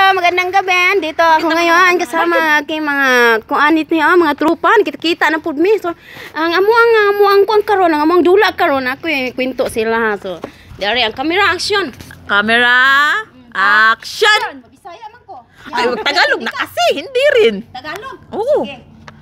Magandang gabi. Dito ako ngayon kasama ang aking mga kuanit niya, mga trupan. Kita-kita na pud mi. So, ang amo ang kuan karon, ang among dula karon, ako eh, kwento sila ha. So, dari ang camera, action. Camera, action! Bisaya man ko. Ay, wag Tagalog na kasi, hindi rin. Tagalog. Oo. Sige.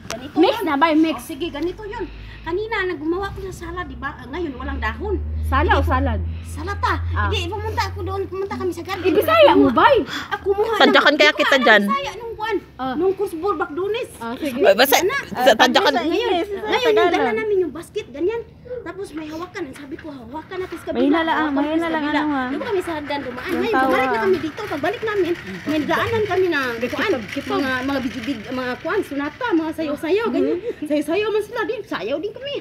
Ganito Mix yun. na ba? Mix. Oh, sige, ganito yun. Kanina, naggumawa ko ng salad, di ba? Ah, ngayon, walang dahon. Sala o salad? Salata. Ah. Hindi, pumunta ako doon. Pumunta kami sa garden. Ibisaya mo ba? Ako kumuha. Tadyakan kaya Di ko kita alam, dyan. Bisaya nung kuan. Ah. Nung Kursbor Bakdunis. Ah, sige. Ay, basta, sa tadyakan. Ngayon yung dala namin yung basket, ganyan. Tapos may hawakan. Ang sabi ko, hawakan natin sa kabila. May hinala, ah, hawakan may natin sa hinala kabila. ano, ah. Doon kami sa hagdan dumaan. Yung Ngayon, tawa. bumalik na kami dito. Pagbalik namin, may daanan kami na kuan. Mga bigibig, mga kuan, sunata, mga sayaw-sayaw, ganyan. Sayaw-sayaw man sila din. Sayaw din kami.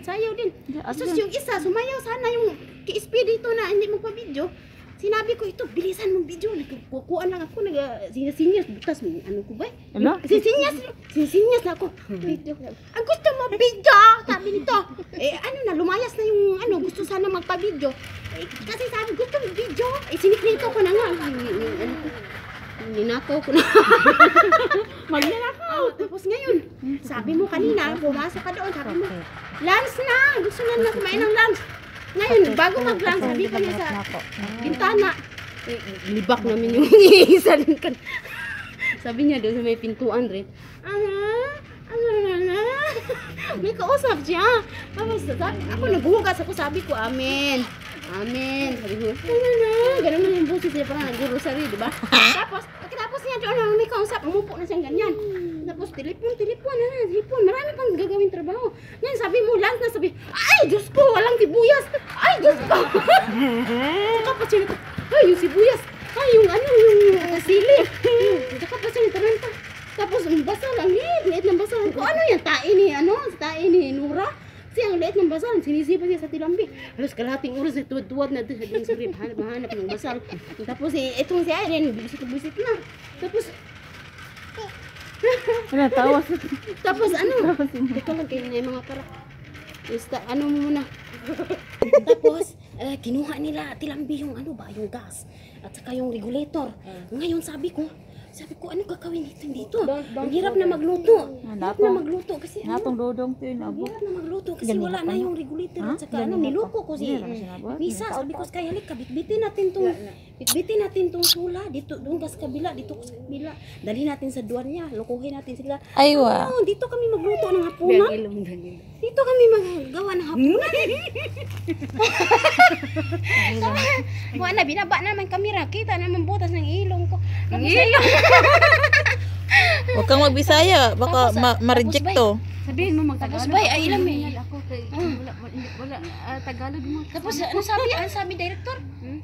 Sayaw din. Tapos yung isa, sumayaw sana yung KSP dito na hindi magpa-video. Sinabi ko ito, bilisan mong video. Nagkukuan lang ako, nag sinasinyas, butas, may ano ko ba? Ano? Sisinyas, sisinyas na ako. Video. Ang gusto mo video, sabi nito. Eh ano na, lumayas na yung ano, gusto sana magpa-video. Eh, kasi sabi, gusto mo video. Eh siniklito ko na nga. Ano ko, ninakaw ko na. Magnanakaw. Oh, tapos ngayon, sabi mo kanina, pumasok ka doon, sabi mo, lunch na, gusto na na kumain ng lunch. Ngayon, bago mag-lunch, sabi ko niya sa bintana, eh, libak namin yung isa din kan. Sabi niya doon sa may pintuan rin, ano, ano, ano, may kausap siya. Tapos sabi, ako naghugas ako, sabi ko, "Amen. Amen." Sabi ko, ano na, ganun na yung boses niya, parang nag-rosary, di ba? Tapos, pagkatapos niya doon, may kausap, umupo na siyang ganyan. Tapos, telepon, telepon, ano, telepon, marami pang gagawin trabaho. Ngayon, sabi mo, lunch na, sabi, "Ay, Diyos ko, walang sibuyas. Ay, Diyos ko." Saka pa siya, ay, yung sibuyas. Ay, yung ano, yung sili. Saka pa siya taranta. Tapos, ang basal, ang liit, liit ng basal. Ko, ano yan, tae ni, ano, tae ni Nura. Kasi ang liit ng basal, sinisipa siya sa tilambi. Halos kalahating oras, eh, tuwad-tuwad na doon sa rib, hanap, hanap ng basal. Tapos, eh, itong si Irene, busit-busit na. Tapos, Ano, tawa sa tapos ano, teka lang kayo na yung mga para. Basta, ano mo muna. Tapos, eh, kinuha nila tilambi yung ano ba, yung gas. At saka yung regulator. Ngayon sabi ko, ano gagawin dito dito? Ang hirap na magluto. Ang hirap na magluto kasi ano, Natong dodong to yun, ang abo. hirap na magluto kasi wala na yung regulator at saka ano, niloko ko si Misa, sabi ko kay halik, bitbitin natin tong sula dito doon ka sa kabila, dito ko sa kabila. Dalhin natin sa duwan niya, lokohin natin sila. Aywa. Oo, dito kami magluto ng hapunan. Dito kami maggawa ng hapunan. Wala na, binaba naman kamera. Kita naman butas ng ilong ko. Ng ilong? Huwag kang magbisaya, baka Tapos, ma-reject tapos, to. Sabihin mo Tapos magtagalog. bay, ay ilam eh. Ako kay wala wala, wala Tagalog mo. Tapos ano sabi? Ano sabi director?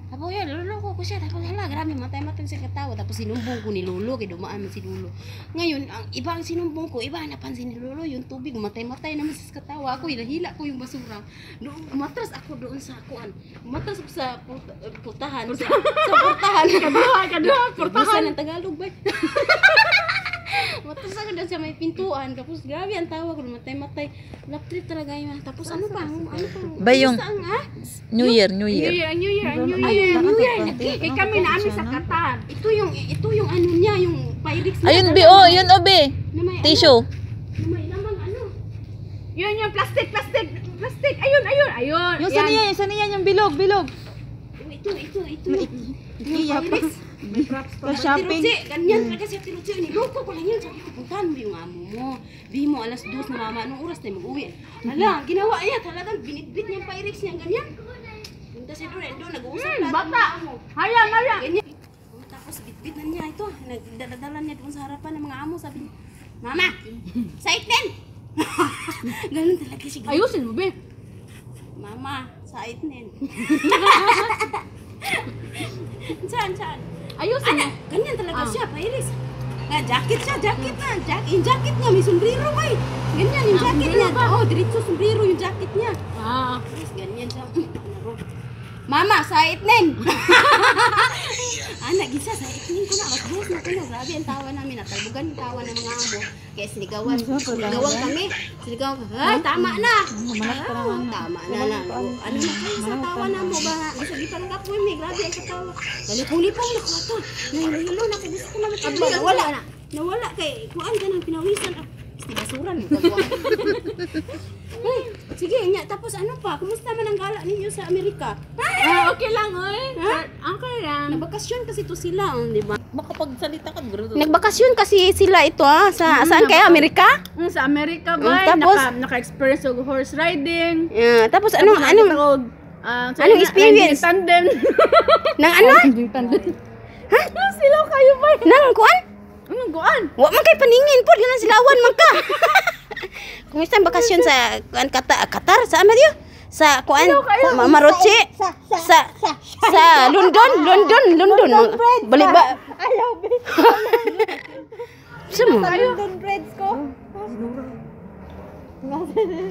Tapos yun, luloko ko siya. Tapos hala, grabe, matay-matay siya katawa. Tapos sinumbong ko ni Lolo, kay dumaan man si Lolo. Ngayon, ang iba ang sinumbong ko, iba ang napansin ni Lolo, yung tubig, matay-matay naman siya katawa. Ako, hinahila ko yung basura. Doon, umatras ako doon sa kuan. Umatras ako sa putahan. Sa purtahan. Kaduha, kaduha, Purtahan ng Tagalog ba? Umatras ako doon sa may pintuan. Tapos grabe ang tawa ko, matay-matay. Lap trip talaga yun. Tapos ano pa? Ano pa? Ba yung- Basta ang, ah? New Year, New New Year. Year, New Year, New Ay, Year. New Year. Kay kami na ami sa Qatar. Ito yung ano niya, yung Pyrex niya. Ayun, be, oh, yun, oh, be. Na may, Tissue. Ano, na may lamang ano. Yun yung plastic, plastic, plastic. Ayun, ayun, ayun. Yung sa Yan. niya, yung sa niya, yung bilog, bilog. Ito, ito, ito. Yung Ikiya pa. Pyrex. Sa shopping. Tirutsi, ganyan talaga siya tirutsi. Niloko ko lang yun. Sabi ko, puntahan mo yung amo mo. Di mo alas 2 na mama, anong oras tayo mag-uwi? Hala, ginawa niya talagang binitbit niya yung Pyrex niya, ganyan. Punta siya doon, doon, nag-uusap lahat ng Bata. mga amo. Haya, haya. Ganyan. Tapos bitbit na niya ito. Nagdadala niya doon sa harapan ng mga amo. Sabi niya, "Mama, site din!" Ganun talaga siya. Ayusin mo, be. "Mama, site din." Saan, saan? Ayusin mo. Ganyan talaga siya, Pairis. Nga, jacket siya, jacket na. Yung jacket niya, may sombrero ba eh. Ganyan yung jacket niya. Oh, diretso sombrero yung jacket niya. Ah. Tapos ganyan siya. "Mama, site din!" Ana gisa sa ikning ko na alas 2 na kuno. Grabe ang tawa namin, natalbugan ang tawa ng mga amo. Kaya sinigawan. Sinigawan kami. Sinigawan. Ay, tama na. Ah, tama na na. Ano na kayo sa tawa na mo ba? Bisa di pa nakapoy mi. Grabe ang katawa. Nalipong-lipong na ko ato. Nahilo na kay gusto ko na matulog. Nawala na. Nawala kay kuan ka ng pinawisan. Ah, basuran mo kagwa. Ay, sige, nya tapos ano pa? Kumusta man ang gala ninyo sa Amerika? Ah, okay lang, oy. Ha? Okay lang. Nagbakasyon kasi to sila, oh, di ba? Makapagsalita ka. Bro. Nagbakasyon kasi sila ito ah, sa saan kaya Amerika? Sa Amerika ba, Tapos? naka-experience og horse riding. Yeah, tapos anong anong Og, anong experience? Riding tandem. Nang ano? Riding tandem. Ha? Sila kayo ba? Nang kuan? Anong kuan? Wa man kay paningin pod ganang silawan man ka. Kumusta ang bakasyon sa kuan Qatar, Qatar sa Amerika? Sa kuan Maroche? Sa sa London, London, London. Bali ba? Ayaw, be. Sa mo? London breads ko.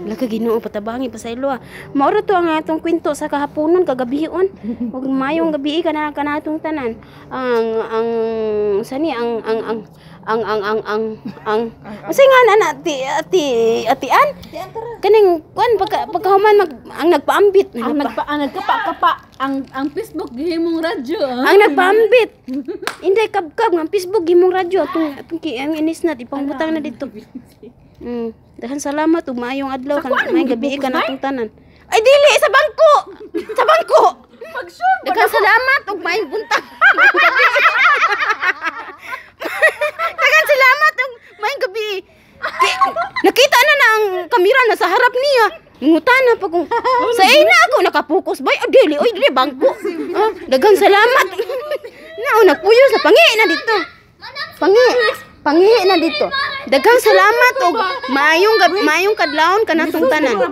Laka Ginoo patabangi pa sa ilo ah. Mauro to ang atong kwento sa kahaponon kagabion. Ug mayong gabi kana kanatong tanan. Ang sani ang Unsa nga na na ati ati atian? Kaning kuan pagka pagkahuman mag ang nagpaambit. Ang nagpa ang nagkapa-kapa ang Facebook gihimong radyo. Ah. Ang nagpaambit. Inday kabkab nga ang Facebook gimong radyo atong atong ang inis na ipangbutang na dito. Dahan salamat ug maayong adlaw kan maayong gabi kan atong tanan. Ay dili sa bangko. Sa bangko. Pag-sure Daghang salamat ug maayong buntag. Daghang salamat ug maayong gabi. Nakita na na ang kamera na sa harap niya. Ngutana pa kung sa ina ako nakapokus bay. Oh, dili oy dili bangko. Ah, daghang salamat. Nao nagpuyo sa pangi na dito. Pangi. Pangi na dito. Daghang salamat og maayong kadlawon kanatong tanan.